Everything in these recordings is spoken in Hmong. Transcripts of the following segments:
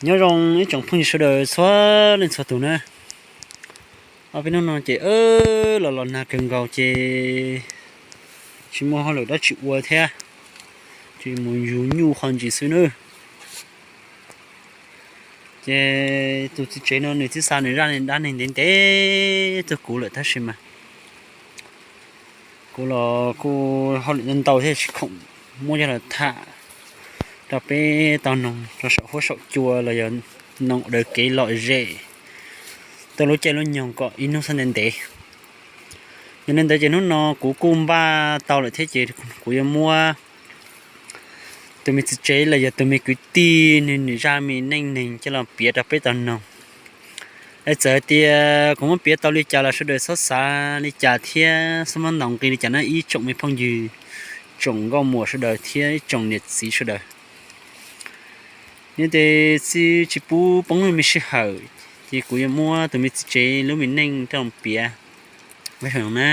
Nyob zoo ib tsoom phooj ywg sawv daws txhua leej txhua tus na. Ob peb hnub no ces los los nag kawg nkaus ces tsis muaj hauj lwm dab tsi ua thiab, tsis mus yug nyuj qhov ntsis xwb nawb. Ces tus txiv tsev no nws txib xa nws zaj dab neeg ntev ntev tuaj kuv lawm tab sis mas kuv los kuj hauj lwm ntau thiab tsis khoom muab coj los tham rau peb tau noog rau saum huab saum cua los yog noog daws kev lom zem tuaj lub caij lub nyoog kom ib hnub xab ntev ntev. Yog li ntawd ces hnub no kuv kuj npaj tau lawm thiab ces kuv yuav muab tus me txiv tsev los yog tus me kwv tij nws nws zaj me neej neeg coj los piav rau peb tau noog. Es txawm hais tias kuv muab piav tau li cas los sawv daws txhob xav li cas thiab txhob muab ntaus nqi li cas na ib tsoom me phooj ywg, tsoom nkauj muam sawv daws thiab ib tsoom niam txiv sawv daws. Yog tias tsis pub poob lub me sij hawm ces kuv yuav muab tus me txiv tsev lub me neej coj los piav na.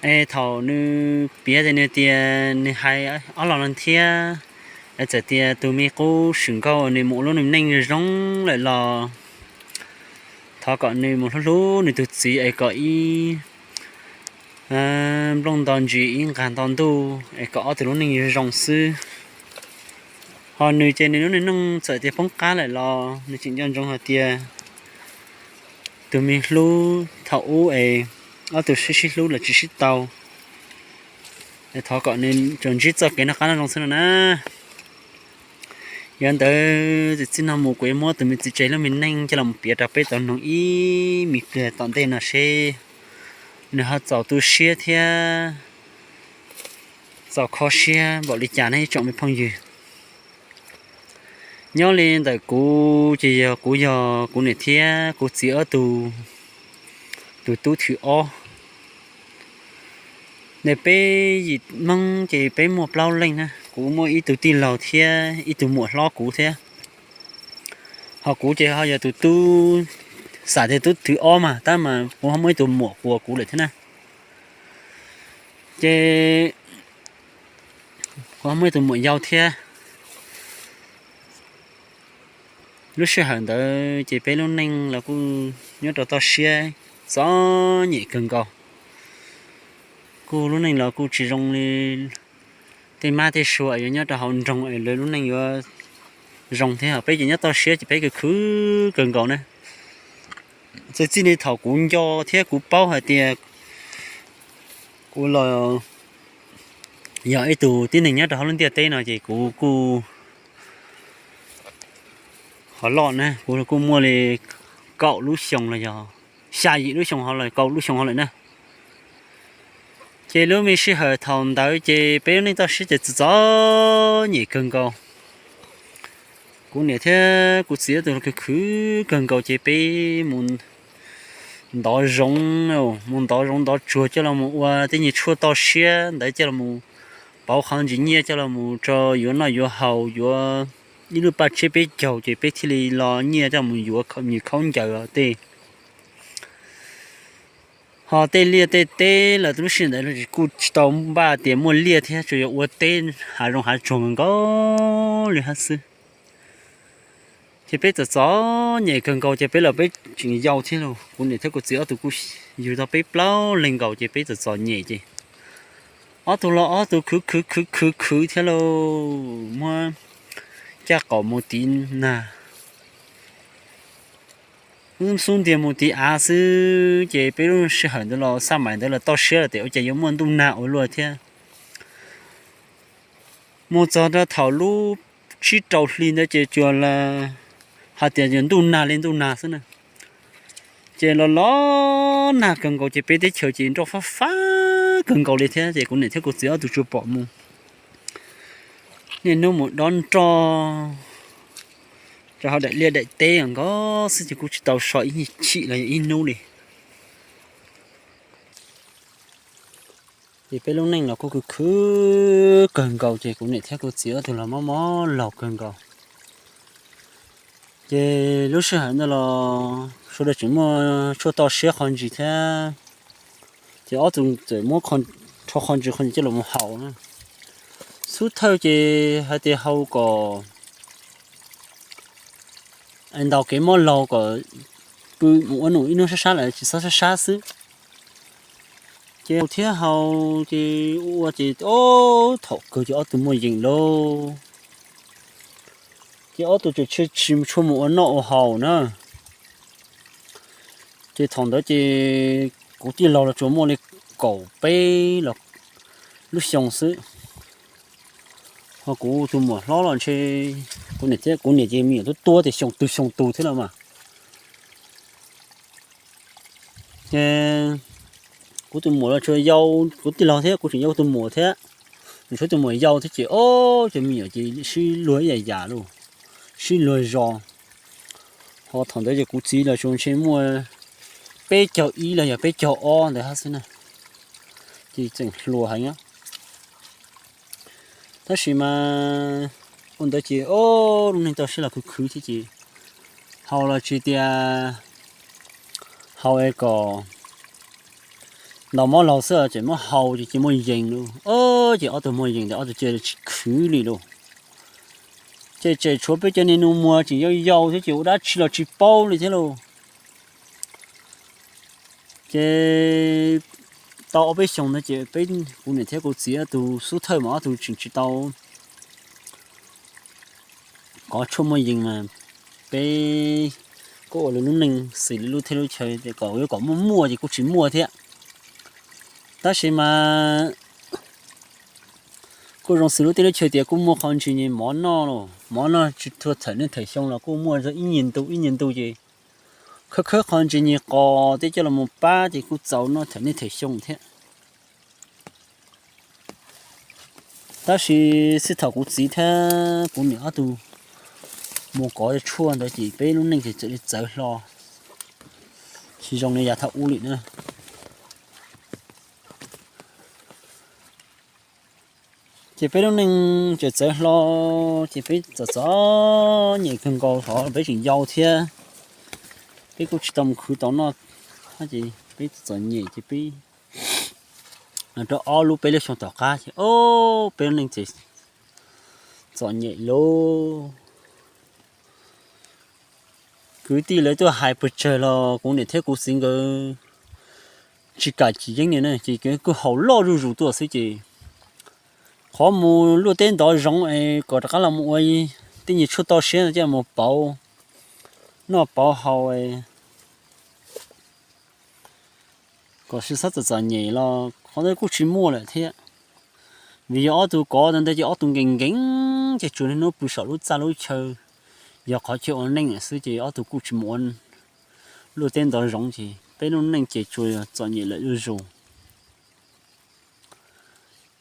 Es thaum nws piav ces nws tias nws hais ob los no thiab. Es txawm tias tus me qub swm nkauj nws mus ua lub me neej zoo lawm los thov kom nws mus hlub hlub nws tus txiv es kom ib nplooj nto ntsis ib nqag nto ntuj es kom ob tug lub neej zoo xwb. Ho nws ces nws lub neej neej txawm tias poob qab lawm los nws tseem nco ntsoov hais tias tus me hlub thaum ub es ob tug sib sib hlub los tsis sib tau. Thov kom nws tsuas ntsib txoj kev noj qab nyob zoo xwb no na. Yog ntawd txij no mus kuv yuav muab tus me txiv tsev lub me neej coj los piav rau peb tau noog ib me pliag tom ntej no seb nws ho txaus tu siab thiab txaus kho siab npaum li cas ne ib tsoom me phooj ywg. Nyob li ntawm kuv ces yog kuv yog kuv niam thiab kuv txiv ob tug tus tub thib ob. Ntawm peb yim Hmoob ces peb muaj plaub leej na, kuv muaj ib tug tij laug thiab ib tug muam hlob kuv thiab. Ho kuv ces ho yog tus tub, xam tias tub thib ob mas tab mas kuv ho muaj ib tug muam quas kuv lawm thiab na. Ces kuv ho muaj ib tug muam yau thiab. Lub sij hawm ntawd ces peb lub neej los kuj nyob rau toj siab txom nyem kawg nkaus. Kuj lub neej los kuj tsis zoo li tej mab tej sua yuav nyob rau hauv nroog es lawv lub neej yuav zoo thiab. Peb ces nyob toj siab ces peb khwv khwv kawg nkaus na. Txij li thaum kuv nco thiab kuv paub hais tias kuv los yog ib tug tib neeg nyob rau hauv lub ntiaj teb no ces kuv kuj qhov loj na, kuv kuj muaj li kaum lub xyoo los yog xya yim lub xyoo hauv lawm, kaum lub xyoo hauv lawm na. Ces lub me sij hawm thaum ntawd ces peb lub neej toj siab ces txom txom nyem kawg nkaus. Kuv niam thiab kuv txiv ob tug khwv khwv kawg nkaus ces peb mus ntov zoov, mus ntov zoov ntov tsuag coj los mus ua tej nyuag tshuaj toj siab ntawd coj los mus pauv qhov ntsis nyiaj coj los mus rau yuav noj yuav haus, yuav ib lub paj tshiab peb caug ces peb thiaj li los nyiaj coj mus yuav me nyuam khaub ncaws tej. Ho tej liaj tej teb los lub sij hawm ntawd kuj tsis tau npaj tias muaj liaj thiab, tsuas yog ua teb hav zoov hav tsuag nkaus li hab xwb. Ces peb txom txom nyem kawg nkaus ces peb los peb tseem yau thiab lauj, kuv niam thiab kuv txiv ob tug kuj yug tau peb plaub leeg nkaus ces peb txom txom nyem ces ob tug los ob tug khwv khwv khwv khwv khwv thiab lauj, muab caj qaum mus tiv nag, xub ntiag mus tiv av xwb ces peb lub sij hawm ntawd los xaj maim ntawd los toj siab lawm tias ua cas yuav muaj ntuj nag ua luaj thiab. Mus txog rau thaum lub tsib rau hli ntawd ces tsuas hais tias yog ntuj nag li ntuj nag xwb na. Ces los los nag kawg nkaus ces peb teb chaws ces nroj fab fab kawg nkaus li thiab ces kuv niam thiab kuv txiv ob tug tsuas pom mus niaj hnub mus dob nroj rau hauv daim liaj daim teb nkaus xwb ces kuj tsis tau so ib chim los yog ib hnub li. Ces peb lub neej los kuj khwv khwv kawg nkaus ces kuv niam thiab kuv txiv ob tug los mob mob laug kawg nkaus. Ces lub sij hawm ntawd los sawv daws tseem muaj tshuaj toj siab qhov ntsis thiab, ces ob tug txawm muab rho qhov ntsis qhov ntsis coj los mus haus na. Xub thawj ces hais tias haus kom ntaus kev mob laug kom pw mus ua num ib hnub sab sab lawm tsis txhob sab sab xwb. Ces haus thiab haus ces ua ces ob thaum kawg ces ob tug muaj yees lauj. Ces ob tug tseem tsis tshua mus ua noj ua haus na. Ces thaum ntawd ces kuv tij laug los tsuas muaj li kaum peb los lub xyoo xwb. Ho kuv tus muam hlob los ntshe kuv niam thiab kuv niam ces me nyuam tuab tuab tias xyoo twg xyoo tus thiab los mas. Ces kuv tus muam los tsuas yau, kuv tij laug thiab kuv tseem yau tus muam thiab, nws tshuav tus muam yau thiab ces ob cov me nyuam ces sib luag ib yam yam lauj, sib luag zos. Ho thaum ntawd ces kuv txiv los tsuas ntshe muaj peb caug ib los yog peb caug ob ntawd hab xwb na, ces tseem hluas heev. Tab sis mas ua ntawd ces ob lub neej tau sib los khwv khwv thiab ces haus los tsis tias haus es kom ntaus mob laug xwb ces muab haus ces cia muaj yees lauj. Ces ob tug muaj yees ntawd ob tug cia li tsis khwv li lauj. Ces tseem tshuav peb cov niag nus muag tseem yau yau thiab ces ua dab tsi los tsis paub li thiab lauj. Ces tau ob peb xyoos ntawd ces peb, kuv niam thiab kuv txiv ob tug xub thawj mas ob tug tseem tsis tau kov tshuaj muaj yees mas peb kuj ua lub neej xws li lub teb lub chaw es kom yuav kom muaj muaj ces kuj tsis muaj thiab. Tab sis mas kuj zoo xws lub teb lub chaw tias kuj muaj qhov ntsis nyeg mov noj los mov noj tsis txhua thaum niaj thaum xyoo los kuj muaj ib nyuag ntu ib nyuag ntu ces khawb khawb qhov ntsis nyeg qos tej coj los mus pab ces kuj txaus noj thaum niaj thaum xyoo thiab. Tab sis txij thaum kuv txiv thiab kuv niam ob tug mus kov tshuaj ntawd ces peb lub neej ces txawm li txawv hlo, tsis zoo li yav thaum ub li na. Ces peb lub neej tseem txawv hlo, ces peb txom txom nyem kawg nkaus hov peb tseem yau thiab, peb kuj tsis tau mus khwv tau noj, ces peb txom nyem ces peb los rau ob lub peb lub xyoo tom qab ces peb lub neej ces txom nyem lauj. Kwv tij lawv tuaj hais pes tsawg los kuv niam thiab kuv txiv nkawd tsis kam cim yeeb li na, ces kuj haus loj zuj zus tuaj xwb ces qhov mus luaj teb ntov zoov es kom rov qab los mus ua tej nyuag tshuaj toj siab no coj mus pauv noj pauv haus kom sib txhob txom txom nyem los qhov ntawd kuj tsis muaj lawm thiab. Vim yog ob tug kov ntawd ces ob tug nkees nkees ces tsuas niaj hnub pw saum lub txaj lub chaw, yog qhov chaw ua neej xwb ces ob tug kuj tsis mus ua luaj teb ntov zoov ces peb lub neej ces tsuas yog txom nyem lawm zuj zus.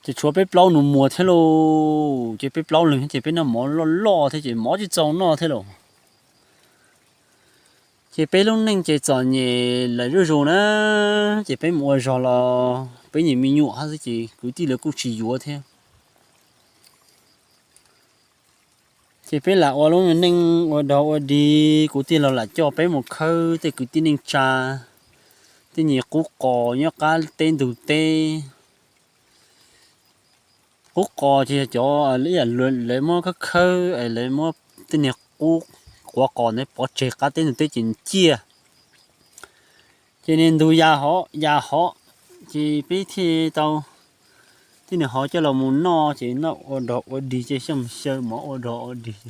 Ces tshuav peb plaub nus muag thiab lauj, ces peb plaub leeg ces peb noj mov loj loj thiab ces mov tsis txaus noj thiab lauj. Ces peb lub neej ces txom nyem lawm zuj zus na, ces peb mus ua zog los peb nyias me nyuam hab xwb ces kwv tij lawv kuj tsis yuav thiab. Ces peb lam ua lub neej ua dog ua dig, kuv tij laug lam coj peb mus khawb tej kwv tij neej tsa, tej nyuag qub qos nyob qab teb ntug teb. Qub qos ces yog cov ib yam lawv muab khawb khawb es lawv muab tej niag qub quav qos ntawd pov tseg qab teb ntug teb ces ciaj. Ces niag ntug ya hov ya hov, ces peb thiaj tau tej niag hov coj los mus noj ces noj ua dog ua dig ces xyaw xyaw mov ua dog ua dig.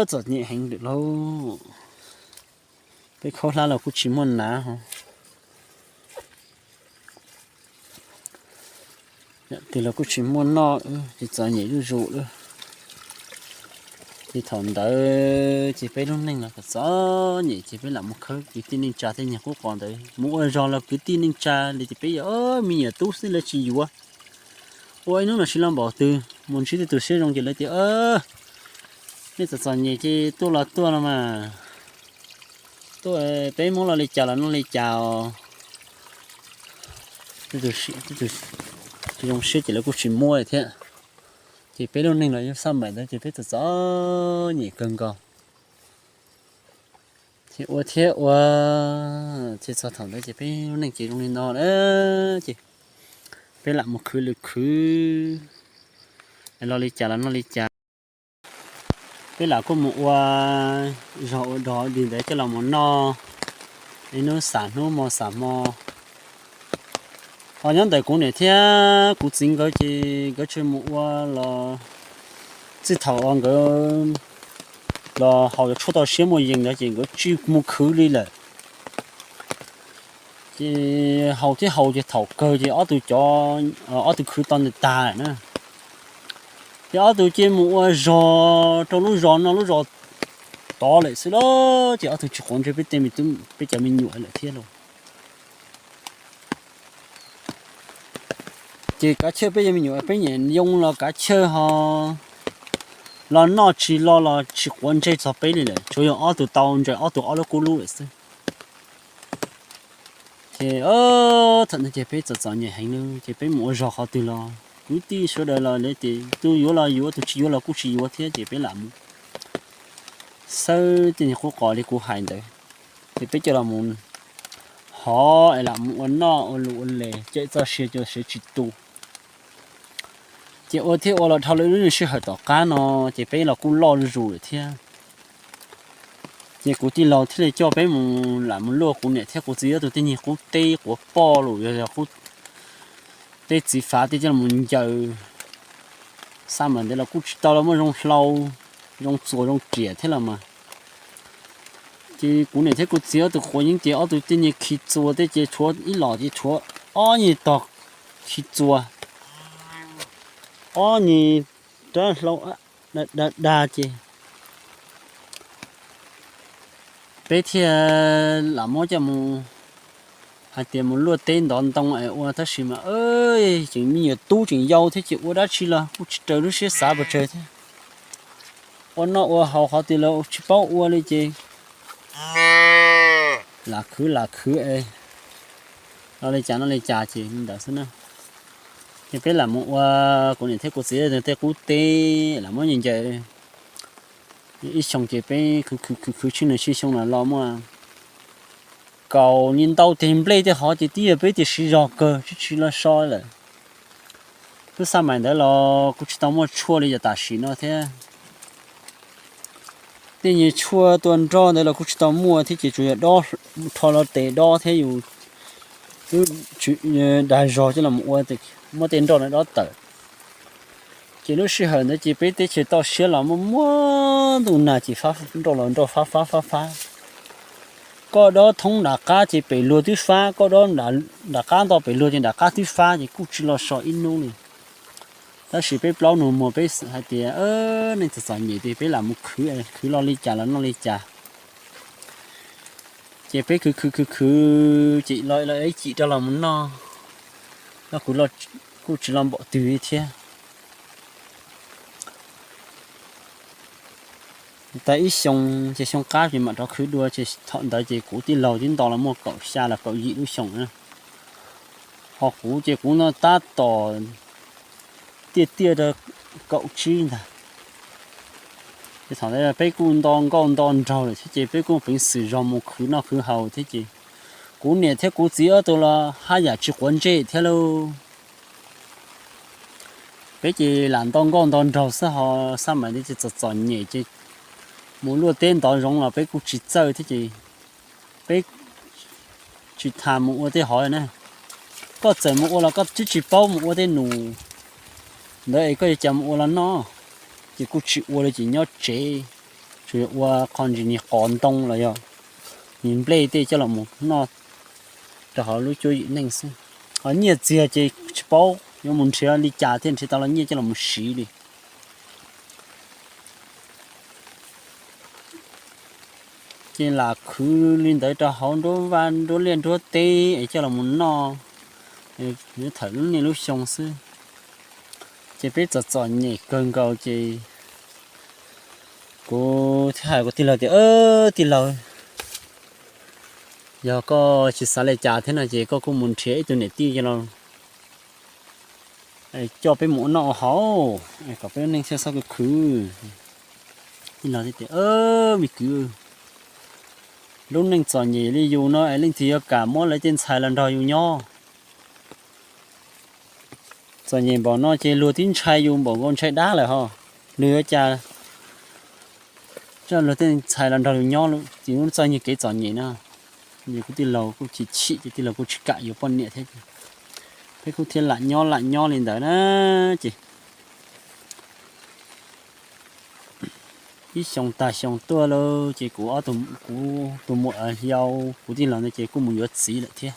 Txom nyem heev lawm lauj. Peb khaub hlab los kuj tsis muaj hnav, twg los kuj tsis muaj noj, ces txom nyem zuj zus lawm. Ces thaum ntawd ces peb lub neej los txom nyem ces peb lam mus khawb kwv tij neej tsa tej niag qub qos ntawd mus ua zog los kwv tij neej tsa li ces peb yog me nyuam tub xwb lawv tsis yuav. Ua ib hnub los tsis los npaum twg mus ntsib tej tus siab zoo ces lawv tias, nej txom txom nyem ces tuaj los tuaj no mas, tuaj peb Hmoob los li cas los noj li cas os. Zoo siab ces lawv kuj tsis muab thiab. Ces peb lub neej los yeej xab maim ntawd ces peb txom txom nyem kawg nkaus. Ces ua thiab ua, ces txog thaum ntawd ces peb lub neej ces zoo li no na, ces peb lam mus khwv li khwv, los li cas los noj li cas. Peb lam kuj mus ua zog ua dog dig ntawd coj los mus noj ib hnub xam hnub hmo xam hmo. Ho nyob ntawm kuv niam thiab kuv txiv nkawd ces nkawd tsis mus ua los txij thaum uas nkawd los haus tshuaj toj siab muaj yees ntawd ces nkawd tsis mus khwv li lawm. Ces haus thiab haus ces thaum kawg ces ob tug cov, ob tug khwv tau ntawm tag lawm na. Ces ob tug ces mus ua zog rau lub zos no lub zos tod lawm xwb los ces ob tug tsis quav ntsej peb tej, peb cov me nyuam lawm thiab lauj. Ces kav chawj peb cov me nyuam peb nyiam yoo los kav chawj ho los noj tsis los los tsis quav ntsej txog peb li lawm, tsuas yog ob tug tau ntsaws ob tug ob lub kub lub lawm xwb. Ces thaum ntawd ces peb txom txom nyem heev li ces peb mus ua zog qhov twg los kwv tij sawv daws los lawv tias tus yuav los yuav, tus tsis yuav los kuj tsis yuav thiab ces peb lam mus xawb tej niag qub qos li kuv hais ntawd. Ces peb coj los mus hov es lam mus ua noj ua lus ua les cawm txoj sia cawm siav tsis tu. Ces ua thiab ua los dhau lawm lub sij hawm tom qab no ces peb los kuj loj zuj zus lawm thiab. Ces kuv tij laug thiaj li coj peb mus lam mus luaj kuv niam thiab kuv txiv ob tug tej niag qub teb quav poj los yog yog qub teb txiv fav tej coj los ncaws. Xab mas ntawd los kuj tsis tau los muaj zoo hlau, zoo txuas zoo riam thiab los mas. Ces kuv niam thiab kuv txiv ob tug quav yeeb ces ob tug tej niag khi txuas tej ces tshuav ib los ces tshuav ob nyuag tog khi txuas, ob nyuag rab hlau da da ces peb thiaj lam muab coj mus hais tias mus luaj teb ntov ntoo es ua tab sis mas tseem me nyuam tub tseem yau thiab ces ua dab tsi los kuj tsis raws lub siab xav pes tsawg thiab. Ua noj ua haus qhov twg los tsis paub ua li ces lam khwv lam khwv es no li cas no li cas ces li ntawd xwb na. Ces peb lam mus ua kuv niam thiab kuv txiv tej qub teb lam muab ncaws ncaws ib xyoo ces peb khwv khwv khwv khwv tsheej niaj xyoo los muaj kaum niag ntau teg nplej tej hov ces twb yog peb tias siv zog kawg tsis tsis los so lawm. Lub xab mais ntawd los kuj tsis tau muaj tshuaj li yog tam sim no thiab. Tej nyuag tshuaj tua nroj ntawd los kuj tsis tau muaj thiab ces tsuas yog dob, rho los tes dob thiab yus twb dag zog coj los ua, muab tej nroj no dob tawm. Ces lub sij hawm ntawd ces peb teb chaws toj siab los muaj muaj ntuj nag ces nroj los nroj fab fab fab fab. Koj dob thoob nram qab ces pem luag twb fab, koj dob nram qab nto pem luag ces nram qab twb fab ces kuj tsis los so ib hnub li. Tab sis peb plaub nus muag peb hais tias neej txom txom nyem ces peb lam mus khwv, khwv los li cas los noj li cas. Ces peb khwv khwv khwv khwv ces los ib cim rau los mus noj, noj kuv kuj tsis los npaum twg thiab. Tas ib xyoo ces xyoo qab ces mam rov khwv dua ces thaum ntawd ces kuv tij laug twb nto los muaj kaum xya los kaum yim lub xyoo na. Ho kuv ces kuv no tab tom tiaj tiaj rau kaum tsib ntag. Ces thaum ntawd peb kuj nto nkauj nto nraug lawm thiab ces peb kuj peev xwm zog mus khwv noj khwv haus thiab ces kuv niam thiab kuv txiv ob tug los haj yam tsis quav ntsej thiab lauj. Peb ces lam nto nkauj nto nraug xwb ho xab mais ntawd ces txom txom nyem ces mus luaj teb ntov zoov los peb kuj tsis txawj thiab ces peb tsis tas mus ua tej hov na. Koj txawm mus ua los koj twb tsis paub mus ua tej nus ntawd es koj yuav cas mus ua los noj. Ces kuj tsis ua li ces nyob tsev, tsuas yog ua qho ntsis niag qos ntoo los yog niag nplej tej coj los mus noj rau hauv lub cuab yim neej xwb. Ho nyiaj txiag ces tsis paub yuav mus nrhiav li cas thiaj nrhiav tau los nyiaj coj los mus siv li. Ces lam khwv li ntawd rau hauv nruab vaj nruab liaj nruab teb es coj los mus noj, thawm lub niaj lub xyoo xwb. Ces peb txom txom nyem kawg nkaus ces kuv thiaj hais kuv tij laug tias, Tij laug, yog koj tsis xav li cas thiab no ces koj kuj mus nrhiav ib tug niam tij los coj peb mus ua noj ua haus kom peb lub neej thiaj txhob khwv khwv. Tij laug tias, Me kwv, lub neej txom nyem li yus no es leej twg yuav kam muab lawv tej ntxhais los nrog yus nyob? Txom nyem npaum no ces luag twb ntshai yus npaum nkaus ntshai dab lawm ho. Luag yuav cas Luag tej ntxhais los nrog luag nyob lawm ces ua txoj kev txom nyem no, ces kuv tij laug kuj chim chim ces tij laug kuj tsis kam yuav poj niam thiab. Peb kuj thiaj lam nyob lam nyob li ntawd na. Ces ib xyoo tag xyoo tuaj lawm ces kuv, kuv tus muam yau kuv tij laug ntawd ces kuj mus yuav txiv lawm thiab.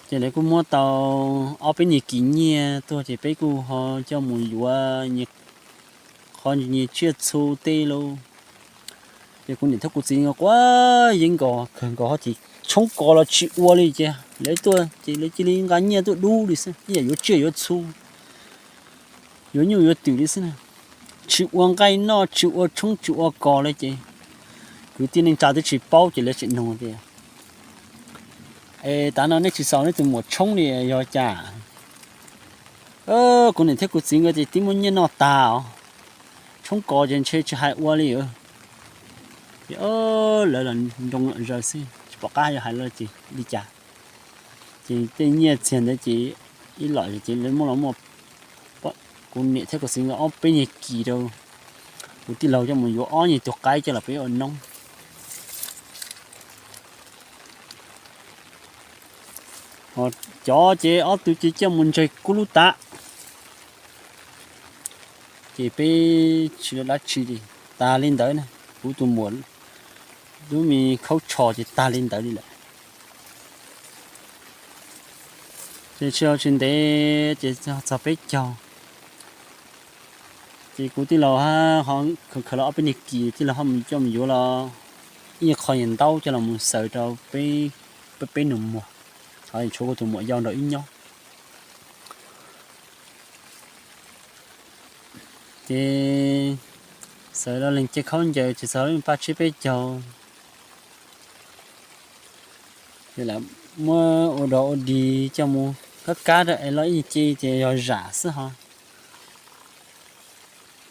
Ces lawv kuj muab tau ob peb niag kis nyiaj tuaj ces peb kuj ho coj mus yuav qhov nyias tsiaj txhu tej lauj. Ces kuv niam thiab kuv txiv quav yeeb nkaus kawg nkaus ho ces tshoob kos los tsis ua li ces lawv tuaj ces lawv cia li nqa nyiaj tuaj dub li xwb, ib yam yuav tsiaj yuav txhu, yuav nyuj yuav twm li xwb na. Tsis ua nqaij noj tsis ua tshoob tsis ua kos li ces kwv tij neej tsa twb tsis paub ces lawv tseem nug tias, Es tav no nej tsis xaus nej tus muam tshoob li yog cas? Kuv niam thiab kuv txiv nkawd ces twb muab nyiaj noj tag os, tshoob kos ces ntshe tsis hais ua li. Ces lawv los nroo lom zaws xwb tsis pom qab yuav hais li cas. Ces tej nyiaj txiag ntawd ces ib lom ces lawv muab los muaj, kuv niam thiab kuv txiv nkawd ob peb nyuag kis rau kuv tij laug coj mus yuav ob nyuag tug qaib coj los peb ua noob. Ho cov ces ob tug ces coj mus ntsawg kub lub tav. Ces peb tsis ua dab tsi li, tag li ntawd na. Kuv tus muam lub me khaub tsho ces tag li ntawd li lawm. Ces tsis tsis ntev ces txog peb caug, ces kuv tij laug ho khaws los ob peb niag kis tij laug ho mus coj mus yuav los ib qho niag ntaub coj los mus xaws rau peb, peb nus muag, ho tshuav kuv tus muam yau nrog wb nyob. Ces xaws los leeg cia khaub ncaws ces txog lub paj tsiab peb caug, ces lam muab ua dog ua dig coj mus kab kab rau es los ib ce ces yog zam xwb ho.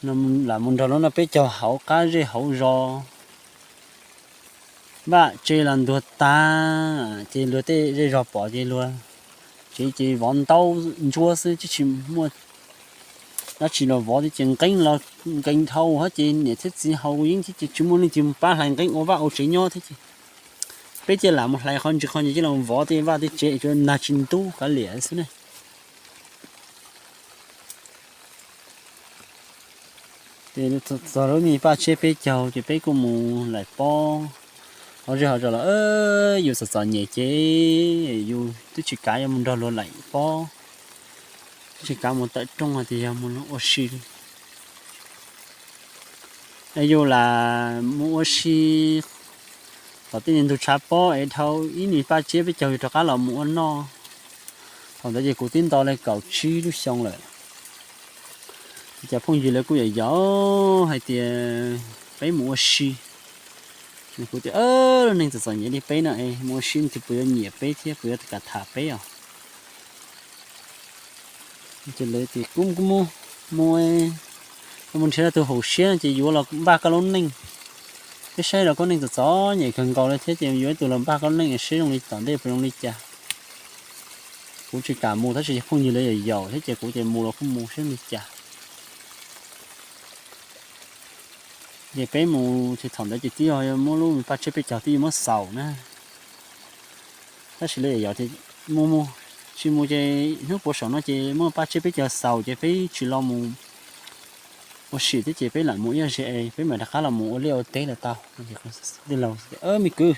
Lam mus nrog luag noj peb caug hauv qab zej hauv zos, vaj tse los ntuag tag, ces luag tej zej zog pom ces luag tsev ces vov ntaub ntsuab xwb twb tsis muaj dab tsi los vov thiab ces nqeeb los nkees dhau hab ces niam thiab txiv haus yeeb thiab ces tsis muaj leej twg pab hlais nqeeb ua vaj ua tsev nyob thiab ces peb thiaj lam mus hlais qhov ntsis qhov ntsis coj los vov tej vaj tej tsev es nag tsis ntub kav liam xwb ne. Ces txog lub me paj tsiab peb caug ces peb kuj mus laim pob, hauv zej hauv zos los yus txom txom nyem ces yus twb tsis kav yuav mus nrog luag laim pob, twb tsis kav mus tawm rooj hais tias yog mus ua si li. Es yus lam mus ua si tom tej ntug tshav pob es dhau ib me paj tsiab peb caug yus rov qab los mus ua noj. Thaum ntawd ces kuv twb nto li kaum tsib lub xyoo lawm. Ces cov phooj ywg lawv kuj yam yom hais tias peb mus ua si. Kuv tias, lub neej txom txom nyem li peb no es mus ua si leej twg puas yuav nyiam peb thiab puas yuav kam tham peb os? Ces lawv tias kuv kuj mus, mus, mus nrhiav tus haum siab no ces yuav los npaj koj lub neej. Peb saib los koj neej txom txom nyem kawg nkaus li thiab ces yuav ib tug los npaj koj lub neej seb zoo li tom ntej puas zoo li cas. Kuv tsis kam mus tab sis cov phooj ywg lawv yam yaum thiab ces kuv ces mus los kuj mus seb li cas. Ces peb mus ces thaum ntawd ces twb yog muab lub me paj tsiab peb caug twb yuav muab xaus na. Tab sis lawv yam yaum tias mus mus, tsis mus ces hnub puav saum no ces muab paj tsiab peb caug xaus ces peb tsis los mus ua si thiab ces peb lam mus ib zaug es peb mam rov qab los mus ua liaj ua teb lawm tau. Tij laug, me kwv,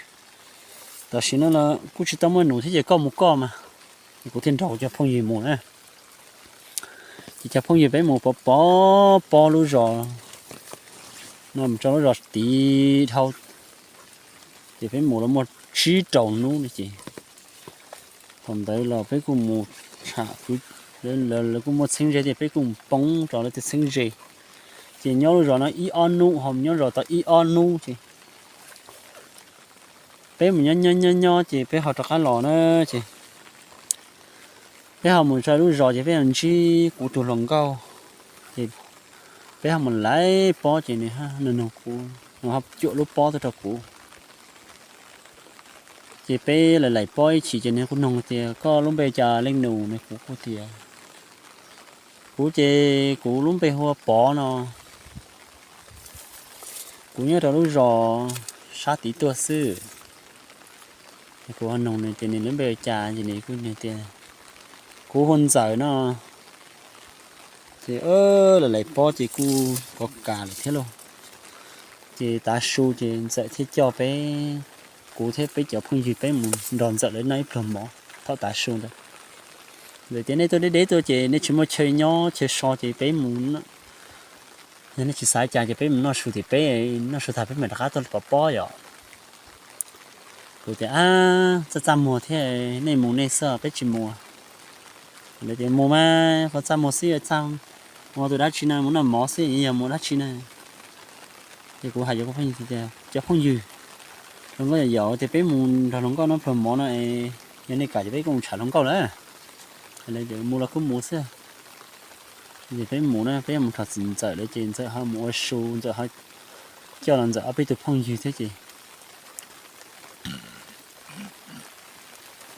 tam sim no los kuj tsis tau muaj num thiab ces koj mus koj mas. Ces kuv thiaj nrog kuv cov phooj ywg mus na. Ces cov phooj ywg peb mus pov pov pob lub zos no mus rau lub zos tid dhau, ces peb mus los muaj tsib rau hnub no ces thaum ntawd los peb kuj mus tsham, lawv kuj muaj txheeb ze ces peb kuj mus poob rau lawv tej txheeb ze. Ces nyob lub zos no ib ob hnub, ho nyob zos tau ib ob hnub ces peb mus nyob nyob nyob nyob ces peb ho rov qab los na. Ces peb ho mus txog lub zos ces peb ho ntsib kuv tus hluas nkauj, ces peb ho mus laim pob ces nws nug kuv, nws ho cuam lub pob tuaj rau kuv. Ces peb laim laim pob ib chim ces nws kuj nug tias koj lub npe cas leej nus ne? Kuv kuj tias kuv ces kuv lub npe hu ua Pov no. Kuv nyob rau lub zos sab tid tuaj xwb. Kuv ho noog nws tias nws lub npe ua cas ces nws kuj tias kuv hu Ntxawm no. Ces lawv lais pob ces kuj kov kas lawm thiab lauj. Ces tav su ces Ntxawm thiaj coj peb, kuv thiab peb cov phooj ywg peb mus nrog Ntxawm lawv noj ib pluag mov thaum tav su ntawd. Ntxawm tias nej tuaj deb deb tuaj ces nej tsis muaj chaw nyob chaw so ces peb mus, yog nej tsis xav cas ces peb mus noj su tim peb, noj su tag peb mam rov qab tuaj pov pob yom. Kuv tias ab, txaj txaj muag thiab, nej mus nej xwb peb tsis mus. Lawv tias mus mas, pov txaj muag xwb, txaj muag tus dab tsi na, mus noj mov xwb yog mus dab tsi na. Ces kuv hais cov phooj ywg tias cov phooj ywg, hluas nkauj yom, yog tias peb mus nrog hluas nkauj noj pluag mov no es yog nej kam ces peb kuj mus tsham hluas nkauj lawm. Mus los kuj mus xwb. Ces peb mus na, peb mus nrog txiv Ntxawm lawv ces Ntxawm ho mus ua su, Ntxawm ho coj los Ntxawm ob peb tus phooj ywg thiab ces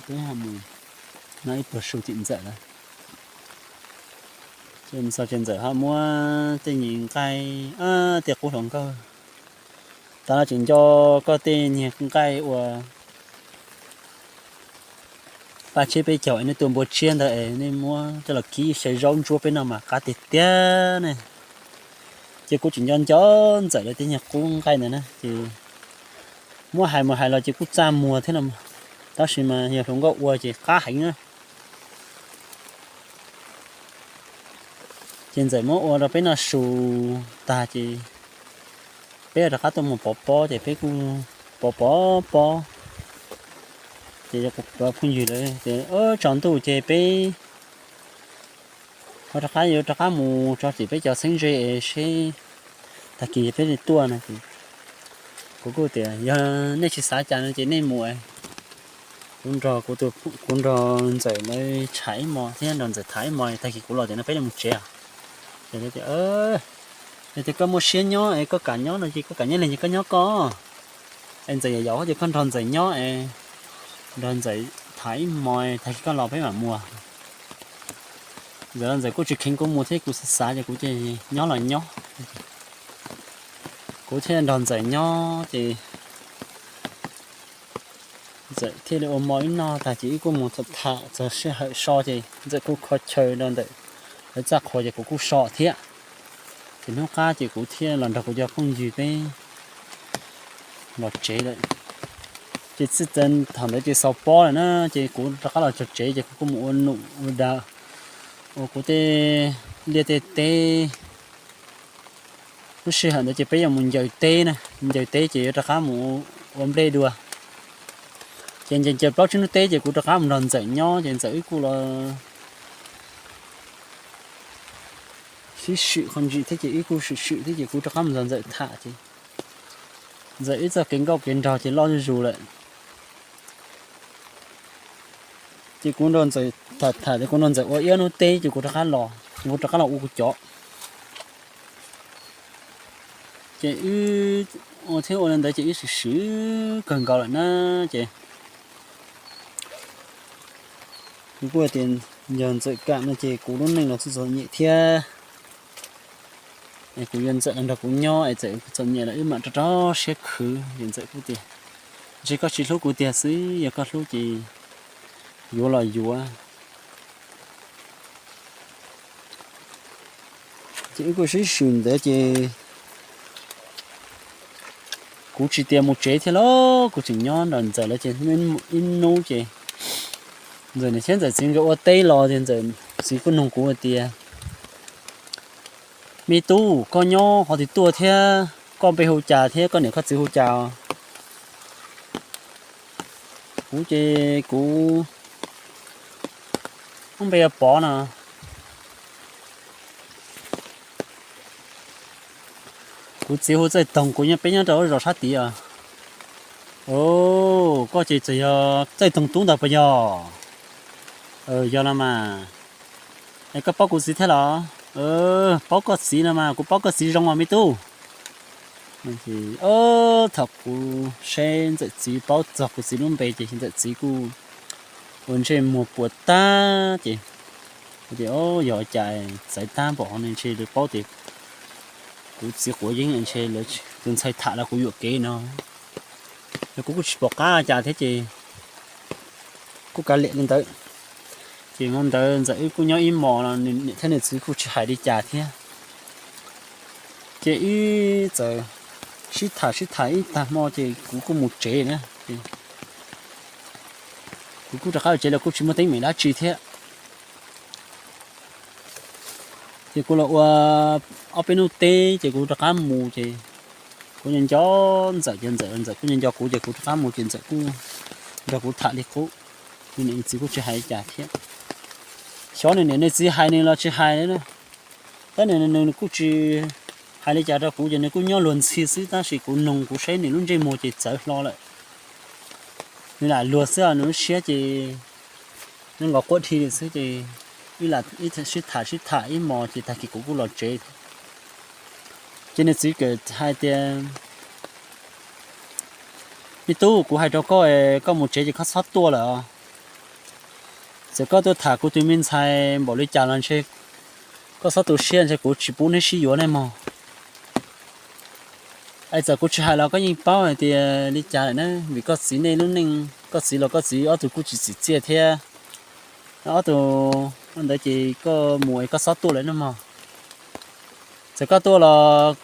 peb ho mus noj ib pluag su tim Ntxawm lawm. Ces mus txog ces Ntxawm ho muab tej nyuag nqaij, tej qub hluas nkauj, tas no tseem nco koj tej nyuag nqaij ua paj tshiab peb caug es nej tua npua tshiab ntawd es nej muab coj los kib xyaw zaub ntsuab peb noj mas qab tiag tiag ne. Ces kuv tseem nco nco Ntxawm lawv tej nyuag qub nqaij ntawd na ces muab hais mus hais los ces kuj txaj muag thiab no, tab sis mas yog hluas nkauj ua ces qab heev na. Ces Ntxawm muab ua rau peb noj su tag ces peb rov qab tuaj mus pov pob ces peb kuj pov pov pob. Ces kuv phooj ywg lawv tias tsaus ntuj ces peb ho rov qab yuav rov qab mus tso tim peb cov txheeb ze es seb tag kis peb li tuaj no. Kuv kuj tias yog nej tsis xav cas no ces nej mus, kuv nrog kuv tus, kuv nrog Ntxawm lawv tsham ib hmos thiab nrog Ntxawm tham ib hmos tag kis kuv los tias no peb li mus tsev. Ces lawv tias, yog tias koj muaj siab nyob es koj kam nyob no ces koj kam nyob li ces koj nyob koj, es Ntxawm yam yam ces koj nrog Ntxawm nyob es nrog Ntxawm tham ib hmos tag kis koj los peb mam mus. Ntxawm los Ntxawm kuj tsis kheev kuv mus thiab kuv xav xav ces kuv ces nyob los nyob. Kuv thiaj nrog Ntxawm nyob ces Ntxawm thiaj li ua hmo ib noj tag ces wb kuj mus tham tham txog sij hawm so ces Ntxawm kuj kho chaw rau ntawm lawv txaj qhua ces kuv kuj so thiab. Ces hnub qab ces kuv thiaj los nrog kuv cov phooj ywg peb los tsev lawm. Ces txij thaum ntawd ces xaus pob lawm na ces kuv rov qab los txog tsev ces kuv kuj mus ua num ua da, ua kuv tej liaj tej teb. Lub sij hawm ntawd ces peb yuav mus ncaws teb na, ncaws teb ces yuav rov qab mus ua nplej dua. Ces ncaws ncaws plaub tsib hnub teb ces kuv rov qab mus nrog Ntxawm nyob ces Ntxawm wb kuj los sib swm qhov ntsis thiab ces wb kuj swm swm thiab ces kuv rov qab mus nrog Ntxawm tham ces Ntxawm wb txoj kev nkauj kev nraug ces loj zuj zus lawm. Ces kuv nrog Ntxawm tham tham ces kuv nrog Ntxawm ua ib ob hnub teb ces kuv rov qab los, kuv rov qab los ua kuv cov. Ces wb ua thiab ua li ntawd ces wb swm swm kawg nkaus lawm na ces kuv kuj tias yog Ntxawm kam no ces kuv lub neej los txom txom nyem thiab. Es kuv yuav Ntxawm los nrog kuv nyob es txawm txom nyem los wb mam rau rau siab khwv. Ces Ntxawm kuj tias, ntshe koj tsis hlub kuv tiag xwb, yog koj hlub ces yuav los yuav. Ces wb kuj sib swm ntawd ces kuv tsis tias mus tsev thiab los kuv tseem nyob nrog Ntxawm lawv ces ib hnub ces Ntxawm niam thiab Ntxawm txiv nkawd ua teb los ces Ntxawm txiv kuj nug kuv hais tias, me tub, koj nyob qhov twg tuaj thiab koj npe hu cas thiab koj niam koj txiv hu cas? Kuv ces kuv lub npe hu Pov no. Kuv txiv hu Txawj Toog, kuv nyob peb nyob rau lub zos sab tid os. Os, koj ces txawm yog Txawj Toog tub ntawd puas yog? Yog no mas. Es koj paub kuv txiv thiab los? Paub koj txiv no mas, kuv paub koj txiv zoo os me tub. Thaum kuv saib Ntxawm txiv paub txog kuv txiv lub npe ces Ntxawm txiv kuj ua ntsej muag puas tag ces, tias, yog cas txawv tag npaum no ntshe lawv paub tias kuv txiv quav yeeb ntshe lawv tus ntxhais tham los kuv yuam kev no, los kuv kuj tsis pom qab cas thiab ces kuj kav liam li ntawd. Ces hmo ntawd Ntxawm wb kuj nyob ib hmos los niam thiab niam txiv kuj tsis hais li cas thiab. Ces wb txawm sib tham sib tham ib tag hmo ces kuv kuj mus tsev na. Kuv kuj rov qab tsev los kuj tsis muaj teeb meem dab tsi thiab. Ces kuv los ua ob peb hnub teb ces kuv rov qab mus ces kuv nco nco Ntxawm ces Ntxawm, Ntxawm kuj nco nco kuv ces kuv rov qab mus ces Ntxawm kuj nrog kuv tham li qub. Nws niam nws txiv kuj tsis hais li cas thiab. Xyov nws niam nws txiv hais nws los tsis hais li na. Tab nws nws kuj tsis hais li cas rau kuv ces nws kuj nyob luag ntxhi xwb tab sis kuv noog kuv saib nws lub ntsej muag ces txawv hlo lawm. Nws lam luag xwb os, nws lub siab ces nws nkaus quaj dhi li xwb ces ib sib tham sib tham ib hmos ces tag kis kuv kuj los tsev. Ces nws txiv kawm hais tias, me tub, kuv hais rau koj, koj mus tsev ces koj txhob tuaj lawm os. Txawm koj tuaj tham kuv tus me ntxhais npaum li cas los ntshe koj txhob tu siab, ntshe kuv tsis pub neb sib yuav nej mog. Es txawm kuv tsis hais los koj yeej paub hais tias li cas lawm na, vim koj txiv nej lub neej, koj txiv los koj txiv ob tug kuj tsis txim txiaj thiab. Ob tug ntawd ces koj mus es koj txhob tuaj lawm no mog. Txawm koj tuaj los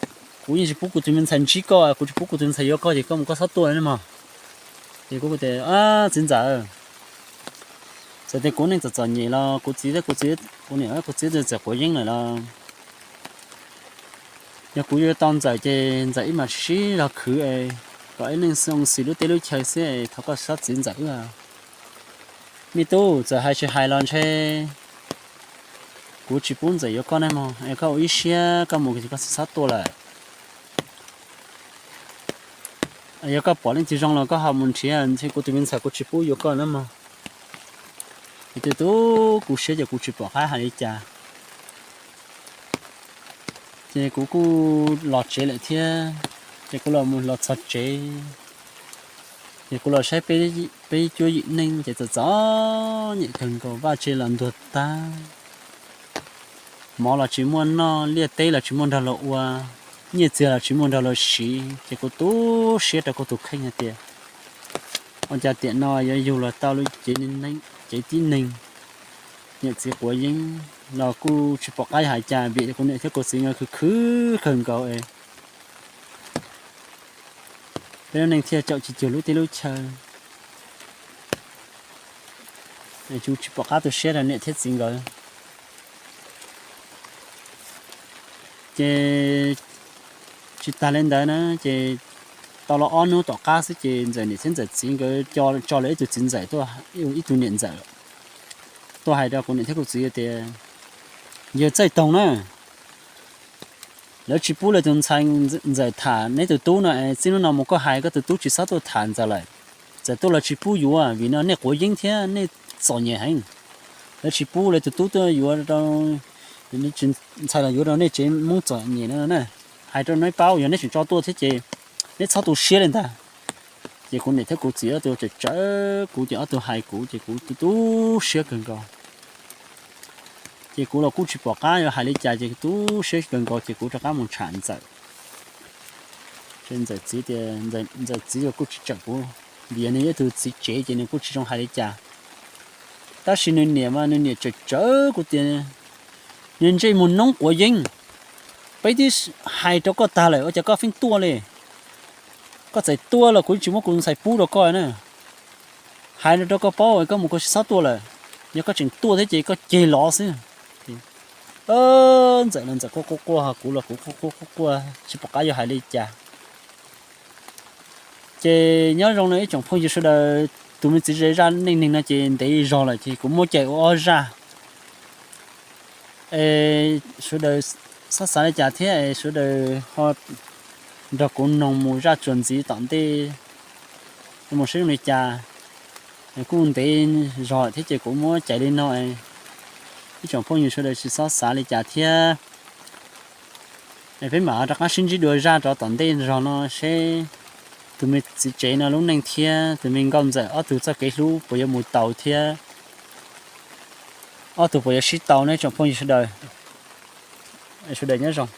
kuv yeej tsis pub kuv tus me ntxhais ntsib koj, kuv tsis pub kuv tus ntxhais yuav koj ces koj mus koj txhob tuaj no mog. Ces kuv tias, txiv ntxawm, txawm tias kuv neej txom txom nyem los kuv txiv thiab kuv txiv, kuv niam kuv txiv txawm quav yeeb lawm los yog kuv yuav tau Ntxawm ces Ntxawm ib mam sib zog khwv es kom ib leeg xoo xis lub teb lub chaw xwb es thov koj txhob txwv Ntxawm wb. Me tub, txawm hais tsis hais los ntshe kuv tsis pub Ntxawm yuav koj ne mog, es koj ua ib siab koj mus ces koj txhob tuaj lawm. Yog koj pom leej twg zoo los koj ho mus nrhiav, ntshe kuv tus me ntxhais kuv tsis pub yuav koj na mog. Es tus tub kuv siab ces kuv tsis pom qab hais li cas. Ces kuv kuj los tsev lawm thiab, ces kuv los mus los txog tsev, ces kuv los saib peb cuab yim neej ces txom txom nyem kawg nkaus, vaj tse los ntuag tag, mov los tsis muaj noj, liaj teb los tsis muaj nrog luag ua, nyiaj txiag los tsis muaj nrog luag siv, ces kuv tu siab rau kuv tus kheej hais tias, ua cas tiam no yuav yug los tau lub cev tib neeg, niam txiv quav yeeb los kuj tsis pom qab hais cas vim kuv niam thiab kuv txiv nkawd khwv khwv kawg nkaus es peb lub neej thiaj tsaum tsis cuag lub teb lub chaw. Kuv tsis pom qab tu siab rau niam thiab txiv nkawd. Ces tsis tas li ntawd na, ces tau los ob hnub tom qab xwb ces Ntxawm niam thiab Ntxawm txiv nkawd tso lawv ib tug txiv ntxawm, ib tug niam ntxawm tuaj hais rau kuv niam thiab kuv txiv tias, yawg Txaij Toog na, lawv tsis pub lawv tus ntxhais Ntxawm tham neb tus tub no, txij hnub no mus koj hais koj tus tub tsis txhob tuaj tham Ntxawm lawm. Txawm tuaj los tsis pub yuav vim no nej quav yeeb thiab nej txom nyem heev. Lawv tsis pub lawv tus tub tuaj yuav rau, ntxhais los yuav rau nej tsev Hmoob txom nyem no na. Hais rau neb paub, yog neb tseem tso tuaj thiab ces neb txhob tu siab li ntag. Ces kuv niam thiab kuv txiv ob tug tsawv tsawv kuv ces ob tug hais kuv ces kuv tu tu siab kawg nkaus. Ces kuv los kuj tsis pom qab yuav hais li cas ces tu siab kawg nkaus ces kuv rov qab mus tsham Ntxawm. Ntxawm txiv tias, Ntxawm txiv los kuj tsis tsawm kuv, vim yog nws yog ib tug txiv tsev ces nws kuj tsis zoo hais li cas. Tab sis nws niam mas nws niam tsawm tsawv kuv tias, niag ntsej muag noob quav yeeb, peb twb hais rau koj tag lawm ua cas koj feeb tuaj li? Koj txawm tuaj los kuv tsis muab kuv ntxhais pub rau koj na. Hais rau koj paub koj mus koj tsis txhob tuaj lawm. Yog koj tseem tuaj thiab ces koj ceg los xwb. Ntxawm los Ntxawm quaj quaj quaj, kuv los kuv quaj quaj quaj quaj tsis pom qab yuav hais li cas. Ces nyob zoo no ib tsoom phooj ywg sawv daws, tus me txiv zaj neej neeg no ces ntev zog lawm ces kuv muab cais ua ob zaj. Es sawv daws xob xav li cas thiab es sawv daws ho nrog kuv noog mus zaj tsuas ntxiv tom ntej, mus saib zoo li cas. Kuj ntev zog thiab ces kuv muab cais li no, ib tsoom phooj ywg sawv daws tsis xob xav li cas thiab. Peb mam rov qab sib ntsib dua zaj rov tom ntej zog no seb tus me txiv tsev no lub neej thiab tus me nkauj ntxawm ob tug txoj kev hlub puas yuav mus tau thiab ob tug puas yuav sib tau ne tsoom phooj ywg sawv daws. Sawv daws nyob zoo.